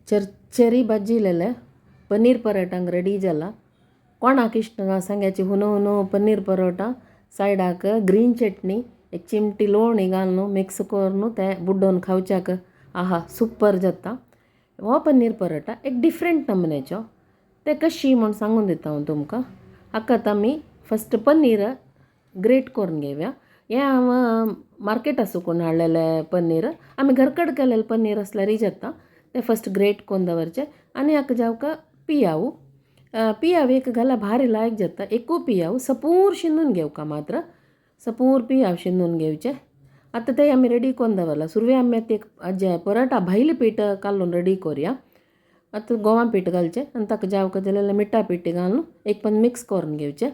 चरचरी भाजिलेले paneer परोठांक ready जाला. कोणाक इश्ट ना सांग्याची हुनो हुनो पनीर परोठा सायडाक ग्रीन चटणी एक चिमटी लोणी घालून मिक्स करून ते बुड्डोवन खावच्याक आहा सुपर जाता. हो पनीर परोठा एक डिफरंट नमुन्याचो. ते कशी म्हूण सांगून दिता हांव तुमकां. हाका आतां आमी फस्ट पनीर ग्रेट करून घेवया. हें हांव मार्केटा सुकून हाडलेलें पनीर. आमी घर कडेन केलेलें पनीर आसल्यारय जाता. तें फस्ट ग्रेट करून दवरचें आनी हाका जावका पियाव. पियाव एक घाल्यार भारी लायक जाता. एकू पियाव सपूर शिनून घेवका मात्र. सपूर पियाव शिनून घेवचें. आतां तें आमी रेडी करून दवरलां. सुरवे आमी आतां एक जें परोठा भायलें पीठ कालोवन रेडी करुया. आतां गोवा पीठ घालचें आनी ताका जावका जाल्यार मिठा पिठी घालून एक पण मिक्स करून घेवचें.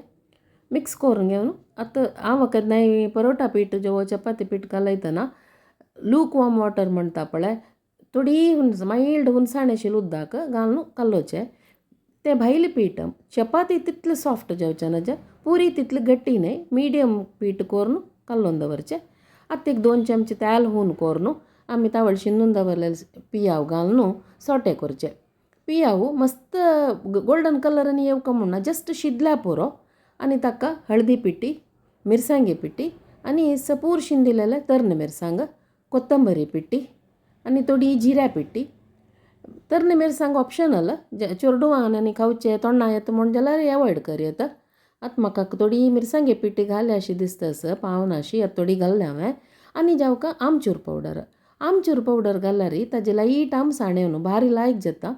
मिक्स करून घेवन आतां हांव केन्नाय परोठा पीठ जो चपाती पीठ कालयतना लूक वॉर्म वॉटर म्हणटा पळय, थोडी मायल्ड हुनसाण आशिल्लें उदक घालून कालोवचें. तें भायलें पीठ चपाती तितलें सॉफ्ट जावचें ना, पुरी तितली गट्टी न्हय, मिडियम पीठ करून कालोवन दवरचें. आतां एक दोन चमचे तेल हून करून आमी तावळ शिनून दवरलेले पियाव घालून सोटे करचे. पियाव मस्त गोल्डन कलर आनी येवका म्हणना, जस्ट शिजल्या पुरो. आनी ताका हळदी पिठी, मिरसांगे पिठी आनी सपूर शिंदिलेले तरणे मिरसांग, कोत्तंबरी पिठी आनी थोडी जिऱ्या पिठी. तरणे मिरसांग ऑप्शनल, चेडवां आनी खावचे तोंडा येता म्हूण जाल्यार एवॉयड कर येता. आतां म्हाका थोडी मिरसांगे पिठी घाल्या अशी दिसता आस पावना अशी, आतां थोडी घाल्ल्या हांवें. आनी जावका आमचूर पावडर. आमचूर पावडर घाल्यार ताजे लायट आमसाण येवन भारी लायक जाता.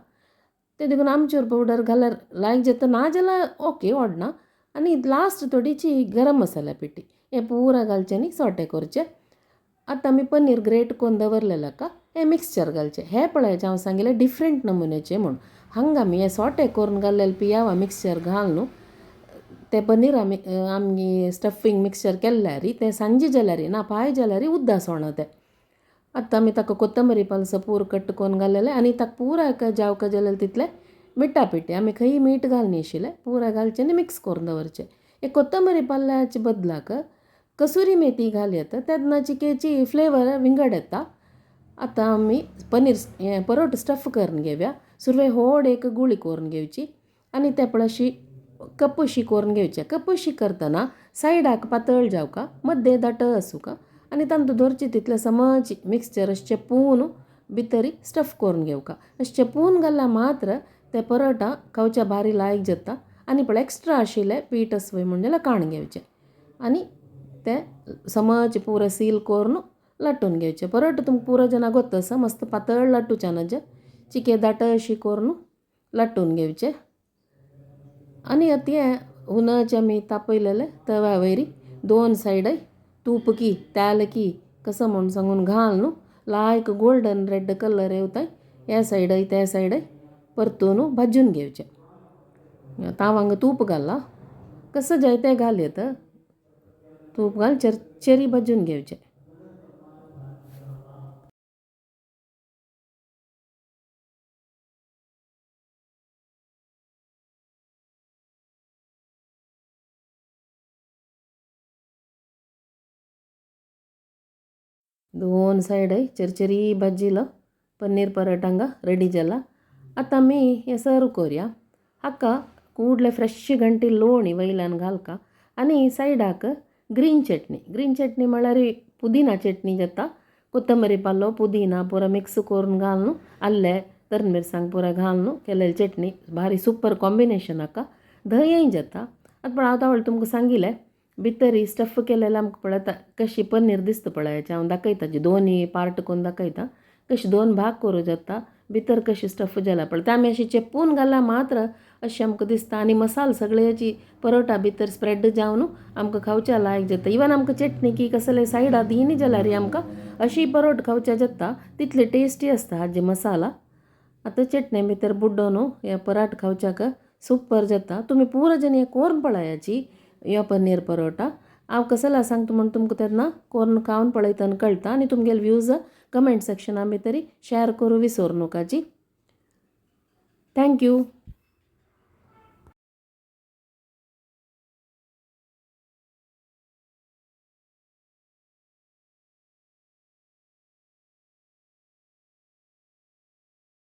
तें देखून आमचूर पावडर घाल्यार लायक जाता, ना जाल्यार ओके व्हडना. आनी लास्ट थोडीशी गरम मसाला पिठी. हें पुरा घालचें आनी सोटे करचें. आतां आमी पनीर ग्रेट करून दवरलेलें हाका हें मिक्सचर घालचें. हें पळयाचें हांव सांगिल्लें डिफरंट नमुन्याचें म्हूण. हांगा आमी हें सोटे करून घाल्लेलें पियावा मिक्सचर घालून तें पनीर आमी आमगे स्टफींग मिक्सचर केल्यार तें सांजे जाल्यार ना पांय जाल्यार उद्दा सोणा तें. आतां आमी ताका कोत्तंबरी पालसो पूर कट करून घाल्लेलें आनी ताका पुरा जावका जाल्यार तितलें मिठा पिठी, आमी खंय मीठ घालनी आशिल्लें, पुरा घालचें आनी मिक्स करून दवरचें. एक कोत्तंबरी पाल्याचे बदलाक कसुरी मेथी घाल येता, तेन्ना चिकेची फ्लेवर विंगड येता. आतां आमी पनीर हें परोटा स्टफ करून घेवया. सुरवे व्हड एक गुळी करून घेवची आनी ते पळय अशी कपशी करून घेवचे. कपशी करतना सायडाक पातळ जावका, मद्दे दाट आसूका आनी तातूंत दवरचे तितले समज मिक्सचर अशें चेपून भितरी स्टफ करून घेवका. अशें चेपून घाल्यार मात्र ते परोटा खावच्या भारी लायक जाता. आनी पळय एक्स्ट्रा आशिल्लें पीठ आसा पळय म्हण जाल्यार काण घेवचें आनी ते समज पुरो सील करून लाटून घेवचें. परोटा तुमकां पुरो जेन्ना गोत्त आसा मस्त पातळ लाटूच्या नज चिके दाट अशी करून लाटून घेवचें. आनी आतां हें हुनाचे आमी तापयलेले तव्या वयरी दोन सायडय तूप की तेल की कसो म्हूण सांगून घाल न्हू लायक गोल्डन रेड कलर येवताय ह्या सायडय त्या सायडय परतून भाजून घेवचें. तावांक तूप घाललां कसो जाय तें घाल येता. तूप घाल चरचरी भाजून घेवचें. दोन सायडय चरचरी भाजिलो पनीर परोटा हांगा रेडी जाला. आतां आमी हें सर्व करुया. हाका कूडले फ्रेश घंटी लोणी वयल्यान घालका आनी सायडाक ग्रीन चटणी. ग्रीन चटणी म्हळ्यार पुदिना चटणी जाता. कोत्तंबरी पालो पुदिना पुरो मिक्स करून घालून आल्ले तर मिरसांग पुरो घालून केलेली चटणी भारी सुपर कॉम्बिनेशन हाका. धंयय जाता. आतां पळय हांव तावळ तुमकां सांगिल्लें भितरी स्टफ केलेलें आमकां पळयता कशी पनीर दिसता पळयाचें हांव दाखयता दोनी पार्ट करून दाखयता कशी दोन भाग करूं जाता भितर कशी स्टफ जाला पळय तें आमी अशें चेपून घाल्यार मात्र अशें आमकां दिसता. आनी मसाल सगळ्याची परोटा भितर स्प्रेड जावन आमकां खावच्या लायक जाता. इवन आमकां चटणी की कसले सायडा दिनी जाल्यार आमकां अशी परोट खावच्या जाता, तितली टेस्टी आसता हाजी मसाला. आतां चटणी भितर बुड्डोन हे पराट खावच्याक सुपर जाता. तुमी पुरो जन हें कोरून पळयाची ह्यो पनीर परोटा. हांव कसला सांगता म्हूण तुमकां तेन्ना कोरून खावन पळयतना कळटा. आनी तुमगेले व्यूज कमेंट सेक्शना भितरी शेअर करूं विसरू नकाची. Thank you.